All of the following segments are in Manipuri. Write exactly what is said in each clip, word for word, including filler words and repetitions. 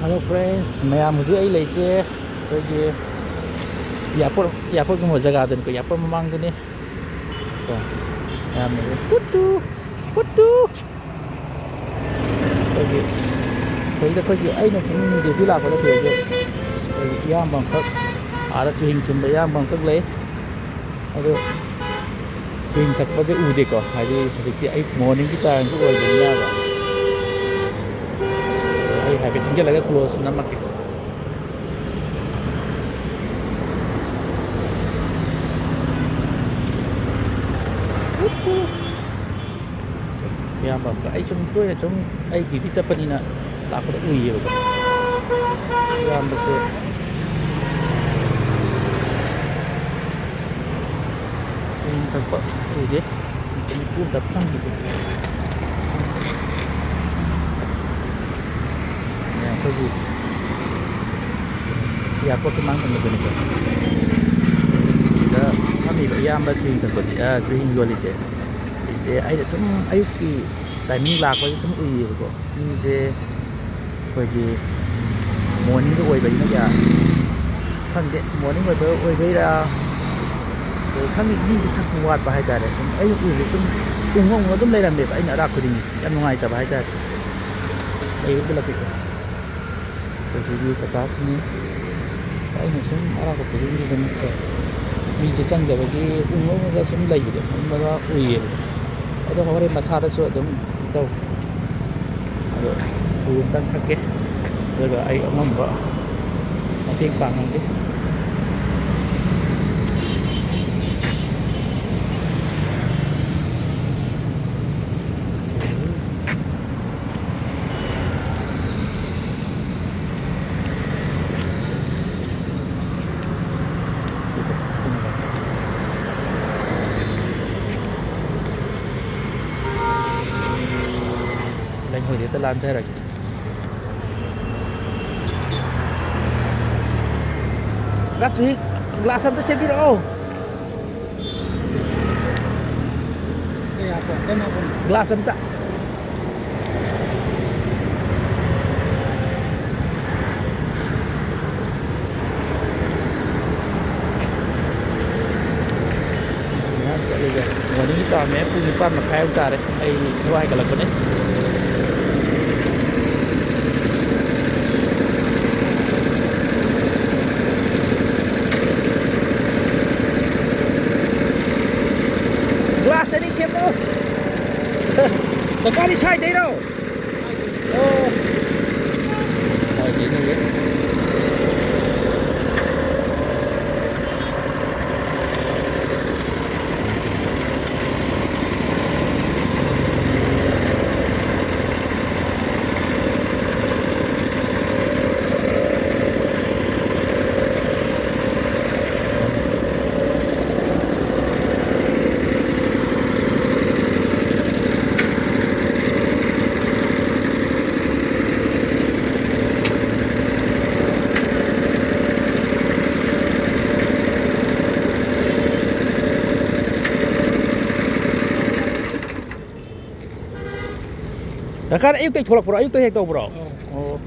Hello friends, ꯃꯌꯥꯝ, ꯍꯧꯖꯤꯛ ꯑꯩ ꯂꯩꯁꯦ ꯑꯩꯈꯣꯏꯒꯤ airport, airportꯀꯨꯝꯕ ꯖꯒꯥꯗꯨꯅꯤꯀꯣ, airport ꯃꯃꯥꯡꯗꯨꯅꯤ꯫ ꯀꯣ, ꯃꯌꯥꯝ ꯂꯩꯔꯦ꯫ ꯄꯨꯠꯇꯨ, ꯄꯨꯠꯇꯨ꯫ ꯑꯩꯈꯣꯏꯒꯤ ꯁꯤꯗꯩꯗ ꯑꯩꯈꯣꯏꯒꯤ ꯑꯩꯅ ꯁꯨꯝ duty ꯂꯥꯛꯄꯗ ꯁꯤꯗꯩꯗ ꯑꯩꯈꯣꯏꯒꯤ ꯏꯌꯥꯝꯕ ꯑꯃꯈꯛ, ꯑꯥꯗ ꯆꯨꯍꯤꯡ ꯁꯨꯝꯕ ꯏꯌꯥꯝꯕ ꯑꯃꯈꯛ ꯂꯩ꯫ ꯑꯗꯣ ꯆꯨꯍꯤꯡ ꯊꯛꯄꯁꯦ ꯎꯗꯦꯀꯣ, ꯍꯥꯏꯗꯤ ꯍꯧꯖꯤꯛꯇꯤ ꯑꯩ morningꯒꯤ timeꯁꯨ ꯑꯣꯏꯕꯅꯤꯅꯕ꯫ ꯑꯩ ꯍꯥꯏꯐꯦꯠ ꯆꯪꯁꯤꯜꯂꯒ close ꯅꯝꯃꯛꯀꯦ꯫ ꯏꯌꯥꯝꯕ ꯑꯃꯒ ꯑꯩ ꯁꯨꯝ ꯇꯣꯏꯅ ꯁꯨꯝ ꯑꯩ duty ꯆꯠꯄꯅꯤꯅ ꯂꯥꯛꯄꯗ ꯎꯏꯌꯦꯕꯀꯣ꯫ ꯏꯌꯥꯝꯕꯁꯦ ꯆꯨꯍꯤꯡ ꯊꯛꯄ ꯎꯗꯦ꯫ ꯅꯨꯃꯤꯠ ꯅꯤꯐꯨ ꯑꯝꯇ ꯐꯝꯈꯤꯗꯦ꯫ ꯑꯩꯈꯣꯏꯒꯤ airportꯀꯤ ꯃꯥꯡ ꯊꯪꯕꯗꯨꯅꯤꯀꯣ꯫ ꯁꯤꯗ ꯐꯝꯃꯤꯕ ꯏꯌꯥꯝꯕ ꯆꯨꯍꯤꯡ ꯊꯛꯄꯁꯤ, ꯑ, ꯆꯨꯍꯤꯡ ꯌꯣꯜꯂꯤꯁꯦ꯫ ꯁꯤꯁꯦ ꯑꯩꯅ ꯁꯨꯝ ꯑꯌꯨꯛꯀꯤ timing ꯂꯥꯛꯄꯁꯦ ꯁꯨꯝ ꯎꯏꯌꯦꯕꯀꯣ꯫ ꯃꯤꯁꯦ ꯑꯩꯈꯣꯏꯒꯤ morningꯗ ꯑꯣꯏꯕꯅꯤꯅ ꯀꯌꯥ ꯈꯪꯗꯦ, morning ꯑꯣꯏꯕ ꯑꯣꯏꯕꯩꯔꯥ, ꯑꯗꯣ ꯈꯪꯗꯦ, ꯃꯤꯁꯦ ꯊꯛꯄ ꯋꯥꯠꯄ ꯍꯥꯏꯇꯥꯔꯦ꯫ ꯁꯨꯝ ꯑꯩꯅ ꯎꯕꯗ ꯁꯨꯝ ꯎꯪꯉ ꯎꯪꯉ ꯑꯗꯨꯝ ꯂꯩꯔꯝꯃꯦꯕ, ꯑꯩꯅ ꯑꯔꯥꯛ ꯈꯨꯗꯤꯡꯒꯤ꯫ ꯌꯥꯝ ꯅꯨꯡꯉꯥꯏꯇꯕ ꯍꯥꯏꯇꯥꯔꯦ꯫ ꯑꯩ ꯎꯠꯂꯛꯀꯦꯀꯣ꯫ ꯑꯩꯈꯣꯏ ꯁꯤꯒꯤ ꯀꯀꯥꯁꯤꯅꯤ꯫ ꯑꯩꯅ ꯁꯨꯝ ꯑꯔꯥꯞꯄ ꯈꯨꯗꯤꯡꯒꯤ ꯑꯗꯨꯝ ꯀꯩ, ꯃꯤꯁꯦ ꯆꯪꯗꯕꯒꯤ ꯎꯪꯉꯒ ꯁꯨꯝ ꯂꯩꯕꯗꯣ, ꯑꯗꯨꯝꯕꯗ ꯎꯏꯌꯦꯕ꯫ ꯑꯗꯣ ꯍꯣꯔꯦꯟ ꯃꯁꯥꯗꯁꯨ ꯑꯗꯨꯝ ꯇꯧ꯫ ꯑꯗꯣ ꯁꯨ ꯑꯝꯇꯪ ꯊꯛꯀꯦ, ꯑꯗꯨꯒ ꯑꯩ ꯑꯉꯝꯕ ꯃꯇꯦꯡ ꯄꯥꯡꯉꯝꯒꯦ꯫ ꯂꯩꯉꯣꯏꯗ ꯍꯦꯛꯇ ꯂꯥꯟꯊꯔꯒꯦ꯫ ꯀꯥ ꯆꯨꯍꯤ, glass ꯑꯝꯇ ꯁꯦꯝꯕꯤꯔꯛꯑꯣ꯫ Glass ꯑꯝꯇ꯫ ꯃꯦꯝ, ꯄꯨꯡ ꯅꯤꯄꯥꯟ ꯃꯈꯥꯏꯃꯨꯛ ꯇꯥꯔꯦ꯫ ꯑꯩ ꯊꯕꯛ ꯍꯥꯏꯒꯠꯂꯛꯄꯅꯦ꯫ ꯒ꯭ꯂꯥꯁ ꯑꯅꯤ ꯁꯦꯝꯃꯣ꯫ ꯀꯀꯥꯗꯤ ꯁ꯭ꯋꯥꯏꯗꯩꯔꯣ? ꯑꯣ꯫ ꯁ꯭ꯋꯥꯏꯗꯩꯅꯦ꯫ ꯀꯀꯥ, ꯑꯌꯨꯛꯇꯩ ꯊꯣꯛꯂꯛꯄ꯭ꯔꯣ? ꯑꯌꯨꯛꯇꯩ ꯍꯦꯛ ꯇꯧꯕ꯭ꯔꯣ? ꯑꯧ꯫ ꯑꯣ꯫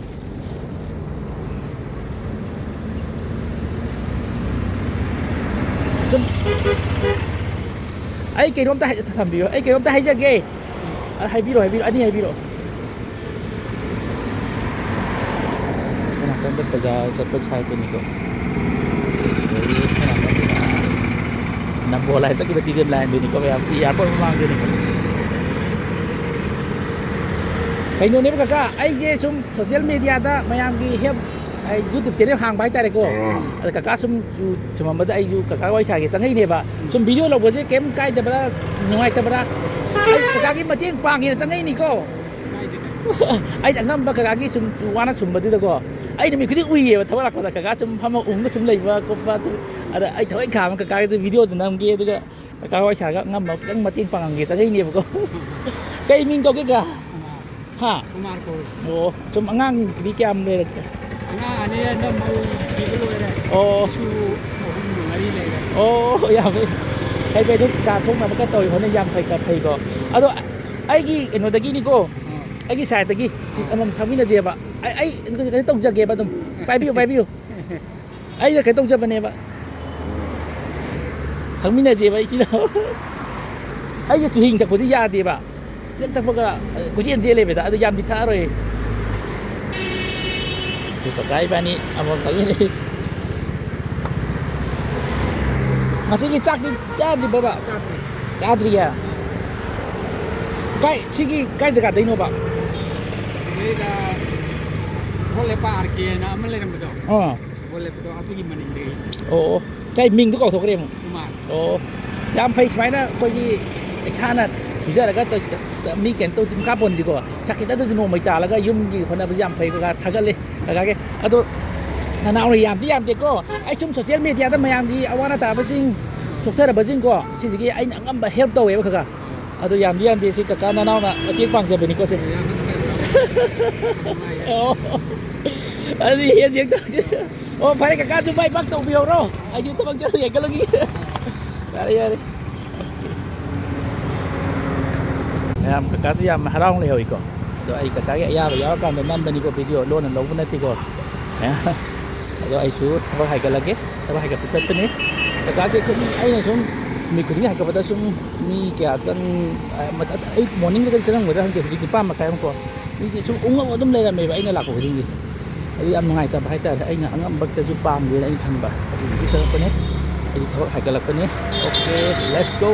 ꯁꯨꯝ, ꯑꯩ ꯀꯩꯅꯣꯝꯇ ꯍꯥꯏ-, ꯊꯝꯕꯤꯌꯨ꯫ ꯑꯩ ꯀꯩꯅꯣꯝꯇ ꯍꯥꯏꯖꯒꯦ꯫ ꯑ, ꯍꯥꯏꯕꯤꯔꯣ, ꯍꯥꯏꯕꯤꯔꯣ꯫ ꯑꯅꯤ ꯍꯥꯏꯕꯤꯔꯣ꯫ ꯁꯣꯝ ꯅꯥꯀꯟꯗ ꯕꯖꯥꯔ ꯆꯠꯄ ꯁꯥꯏꯠꯇꯨꯅꯤꯀꯣ꯫ ꯑꯗꯒꯤ ꯁꯣꯝ ꯅꯥꯀꯟꯗꯅ ꯅꯝꯕꯣꯜ ꯂꯥꯏꯟ ꯆꯠꯈꯤꯕ ꯇꯤ ꯗꯤ ꯑꯦꯝ ꯂꯥꯏꯟꯗꯨꯅꯤꯀꯣ ꯃꯌꯥꯝ꯫ ꯁꯤ ꯑꯦꯌꯥꯔꯄꯣꯔꯠ ꯃꯃꯥꯡꯗꯨꯅꯤꯀꯣ꯫ ꯀꯩꯅꯣꯅꯦꯕ ꯀꯀꯥ, ꯑꯩꯁꯦ ꯁꯨꯝ ꯁꯣꯁꯤꯌꯦꯜ ꯃꯦꯗꯤꯌꯥꯗ ꯃꯌꯥꯝꯒꯤ ꯍꯦꯜꯞ, ꯑꯩ ꯌꯨꯇ꯭ꯌꯨꯕ ꯆꯦꯅꯦꯜ ꯍꯥꯡꯕ ꯍꯥꯏꯇꯥꯔꯦꯀꯣ꯫ ꯑꯗ ꯀꯀꯥ ꯁꯨꯝ ꯁꯨꯝ ꯁꯨꯝꯃꯝꯕꯗ ꯑꯩꯁꯨ ꯀꯀꯥ ꯋꯥꯔꯤ ꯁꯥꯒꯦ ꯆꯪꯉꯛꯏꯅꯦꯕ꯫ ꯁꯨꯝ ꯚꯤꯗꯤꯑꯣ ꯂꯧꯕꯁꯦ ꯀꯩꯝ ꯀꯥꯏꯗꯕ꯭ꯔꯥ, ꯅꯨꯡꯉꯥꯏꯇꯕ꯭ꯔꯥ? ꯑꯩ ꯀꯀꯥꯒꯤ ꯃꯇꯦꯡ ꯄꯥꯡꯒꯦꯅ ꯆꯪꯉꯛꯏꯅꯤꯀꯣ꯫ ꯑꯩꯅ ꯑꯉꯝꯕ ꯀꯀꯥꯒꯤ ꯁꯨꯝ ꯋꯥꯅ ꯁꯨꯝꯕꯗꯨꯗꯀꯣ, ꯑꯩ ꯅꯨꯃꯤꯠ ꯈꯨꯗꯤꯡ ꯎꯏꯌꯦꯕ ꯊꯕꯛ ꯂꯥꯛꯄꯗ, ꯀꯀꯥ ꯁꯨꯝ ꯐꯝꯃ ꯎꯪꯉ ꯁꯨꯝ ꯂꯩꯕ ꯈꯣꯠꯄ꯫ ꯑꯗꯨ, ꯑꯗ ꯑꯩ ꯊꯋꯥꯏ ꯈꯥꯝꯃ ꯀꯀꯥꯒꯤꯗꯨ ꯚꯤꯗꯤꯑꯣꯗꯨ ꯅꯝꯒꯦ, ꯑꯗꯨꯒ ꯀꯀꯥ ꯋꯥꯔꯤ ꯁꯥꯔꯒ ꯑꯉꯝꯕ ꯈꯤꯇꯪ ꯃꯇꯦꯡ ꯄꯥꯡꯉꯝꯒꯦ ꯆꯪꯉꯛꯏꯅꯦꯕꯀꯣ꯫ ꯀꯩ ꯃꯤꯡ ꯀꯧꯒꯦ ꯀꯀꯥ? ꯍꯥ? ꯀꯨꯃꯥꯔ ꯀꯧꯏ꯫ ꯑꯣ, ꯁꯨꯝ ꯑꯉꯥꯡꯗꯤ ꯀꯌꯥꯝ ꯂꯩꯔꯒꯦ? ꯑꯉꯥꯡ ꯑꯅꯤ ꯍꯟꯗꯛ ꯃꯧ ꯊꯤꯕ ꯂꯣꯏꯔꯦ꯫ ꯑꯣ꯫ ꯏꯁꯨ ꯑꯍꯨꯝ ꯃꯔꯤ ꯂꯩꯔꯦ꯫ ꯑꯣ, ꯌꯥꯝ ꯐꯩ꯫ ꯐꯩ, ꯐꯩ, ꯑꯗꯨꯝ ꯆꯥ ꯊꯣꯛꯅꯕ ꯈꯔ ꯇꯧꯔꯤ ꯍꯣꯠꯅ ꯌꯥꯝ ꯐꯩ, ꯈꯔ ꯐꯩꯀꯣ꯫ ꯑꯗꯣ ꯑꯩꯒꯤ ꯀꯩꯅꯣꯗꯒꯤꯅꯤꯀꯣ, ꯑꯥ꯫ ꯑꯩꯒꯤ ꯁꯥꯏꯠꯇꯒꯤ ꯑꯥ꯫ ꯑꯃꯃꯝ ꯊꯛꯃꯤꯟꯅꯁꯦꯕ꯫ ꯑꯩ, ꯑꯩ ꯀꯩꯅꯣ ꯇꯧꯖꯒꯦꯕ ꯑꯗꯨꯝ꯫ ꯄꯥꯏꯕꯤꯌꯨ, ꯄꯥꯏꯕꯤꯌꯨ꯫ ꯑꯩꯅ ꯀꯩꯅꯣ ꯇꯧꯖꯕꯅꯦꯕ꯫ ꯊꯛꯃꯤꯟꯅꯁꯦꯕ ꯑꯩ ꯁꯤꯗ꯫ ꯑꯩꯁꯦ ꯆꯨꯍꯤꯡ ꯊꯛꯄꯁꯤ ꯌꯥꯗꯦꯕ꯫ ꯈꯤꯇꯪ ꯊꯛꯄꯒ, ꯑ, ꯀꯣꯏꯆꯦꯟ ꯆꯦꯜꯂꯦꯕ꯫ ꯑꯗꯨ ꯌꯥꯝꯗꯤ ꯊꯛꯑꯔꯣꯏ꯫ ꯑꯗꯨ ꯀꯀꯥ ꯏꯕꯥꯅꯤ ꯑꯃꯃꯝ ꯊꯛꯃꯤꯟꯅꯩ꯫ ꯉꯁꯤꯒꯤ ꯆꯥꯛꯇꯤ ꯆꯥꯗ꯭ꯔꯤꯕꯕ? ꯆꯥꯗ꯭ꯔꯤ꯫ ꯆꯥꯗ꯭ꯔꯤꯌꯦ? ꯀꯥꯏ, ꯁꯤꯒꯤ ꯀꯥꯏ ꯖꯒꯥꯗꯩꯅꯣꯕ? ꯁꯤꯗꯩꯗ ꯍꯣꯜ ꯂꯦꯞꯄ ꯑꯥꯔ ꯀꯦꯅ ꯑꯃ ꯂꯩꯔꯝꯕꯗꯣ꯫ ꯑꯥ꯫ ꯍꯣꯜ ꯂꯦꯞꯄꯗꯣ ꯑꯗꯨꯒꯤ ꯃꯅꯤꯡꯗꯒꯤ꯫ ꯑꯣ, ꯑꯣ꯫ ꯉꯁꯥꯏ ꯃꯤꯡꯗꯣ ꯀꯥꯎꯊꯣꯛꯈ꯭ꯔꯦ ꯑꯃꯨꯛ꯫ ꯀꯨꯃꯥꯔ꯫ ꯑꯣ꯫ ꯌꯥꯝ ꯐꯩ ꯁꯨꯃꯥꯏꯅ ꯑꯩꯈꯣꯏꯒꯤ ꯏꯁꯥꯅ ꯁꯨꯖꯔꯒ ꯇꯧ-, ꯃꯤ ꯀꯩꯅꯣ ꯇꯧ-, ꯃꯈꯥ ꯄꯣꯟꯁꯤꯀꯣ꯫ ꯄꯩꯁꯥ ꯈꯤꯇꯗꯁꯨ ꯅꯣꯡꯃꯩ ꯇꯥꯜꯂꯒ ꯌꯨꯝꯒꯤ ꯍꯣꯠꯅꯕꯁꯦ ꯌꯥꯝ ꯐꯩ ꯀꯀꯥ, ꯊꯥꯒꯠꯂꯦ ꯀꯀꯥꯒꯤ꯫ ꯑꯗꯣ ꯅꯅꯥꯎꯅ ꯌꯥꯝꯗꯤ ꯌꯥꯝꯗꯦꯀꯣ꯫ ꯑꯩ ꯁꯨꯝ social media ꯗ ꯃꯌꯥꯝꯒꯤ ꯑꯋꯥ ꯑꯅꯥ ꯇꯥꯕꯁꯤꯡ, ꯁꯣꯛꯊꯔꯕꯁꯤꯡꯀꯣ, ꯁꯤꯁꯤꯒꯤ ꯑꯩꯅ ꯑꯉꯝꯕ help ꯇꯧꯋꯦꯕ ꯀꯀꯥ꯫ ꯑꯗꯣ ꯌꯥꯝꯗꯤ ꯌꯥꯝꯗꯦ ꯁꯤ ꯀꯀꯥ ꯅꯅꯥꯎꯅ ꯃꯇꯦꯡ ꯄꯥꯡꯖꯕꯅꯤꯀꯣ ꯁꯦ꯫ ꯑꯣ꯫ ꯑꯗꯨꯗꯤ ꯍꯦꯟ ꯆꯦꯛ ꯇꯧꯁꯤ꯫ ꯑꯣ, ꯐꯔꯦ ꯀꯀꯥꯁꯨ ꯃꯥꯏ ꯄꯥꯛ ꯇꯧꯕꯤꯍꯧꯔꯣ꯫ ꯑꯩꯁꯨ ꯊꯕꯛ ꯆꯠꯂꯨꯒꯦ, ꯍꯦꯟꯒꯠꯂꯒꯦ꯫ ꯌꯥꯔꯦ, ꯌꯥꯔꯦ꯫ ꯃꯌꯥꯝ ꯀꯀꯥꯁꯨ ꯌꯥꯝ ꯍꯔꯥꯎꯅ ꯂꯩꯍꯧꯏꯀꯣ꯫ ꯑꯗꯣ ꯑꯩ ꯀꯀꯥꯒꯤ ꯑꯌꯥꯕ ꯌꯥꯎꯔꯀꯥꯟꯗ ꯅꯝꯕꯅꯤꯀꯣ video, ꯂꯣꯟꯅ ꯂꯧꯕ ꯅꯠꯇꯦꯀꯣ꯫ ꯑꯗꯣ ꯑꯩꯁꯨ ꯊꯕꯛ ꯍꯥꯏꯒꯠꯂꯒꯦ, ꯊꯕꯛ ꯍꯥꯏꯒꯠꯄ ꯆꯠꯄꯅꯤ꯫ ꯀꯀꯥꯁꯦ ꯁꯨꯝ ꯑꯩꯅ ꯁꯨꯝ ꯅꯨꯃꯤꯠ ꯈꯨꯗꯤꯡꯒꯤ ꯍꯥꯏꯒꯠꯄꯗ ꯁꯨꯝ ꯃꯤ ꯀꯌꯥ ꯆꯪ-, ꯑꯌꯨꯛ morning ꯗꯒꯗꯤ ꯆꯪꯉꯝꯒꯗ꯭ꯔꯥ ꯈꯪꯗꯦ, ꯍꯧꯖꯤꯛ ꯅꯤꯄꯥꯟ ꯃꯈꯥꯏꯃꯨꯛꯀꯣ꯫ ꯃꯤꯁꯦ ꯁꯨꯝ ꯎꯪꯉꯒ ꯑꯗꯨꯝ ꯂꯩꯔꯝꯃꯦꯕ ꯑꯩꯅ ꯂꯥꯛꯄ ꯈꯨꯗꯤꯡꯒꯤ꯫ ꯑꯗꯨ ꯌꯥꯝ ꯅꯨꯡꯉꯥꯏꯇꯕ ꯍꯥꯏꯇꯥꯔꯦ, ꯑꯩꯅ ꯑꯉꯝꯕ ꯈꯤꯇꯁꯨ ꯄꯥꯡꯒꯦꯅ ꯑꯩꯅ ꯈꯟꯕ꯫ ꯑꯗꯨꯒꯤ ꯆꯪꯉꯛꯄꯅꯦ꯫ ꯑꯩ ꯊꯕꯛ ꯍꯥꯏꯒꯠꯂꯛꯄꯅꯦ꯫ Okay, let's go꯫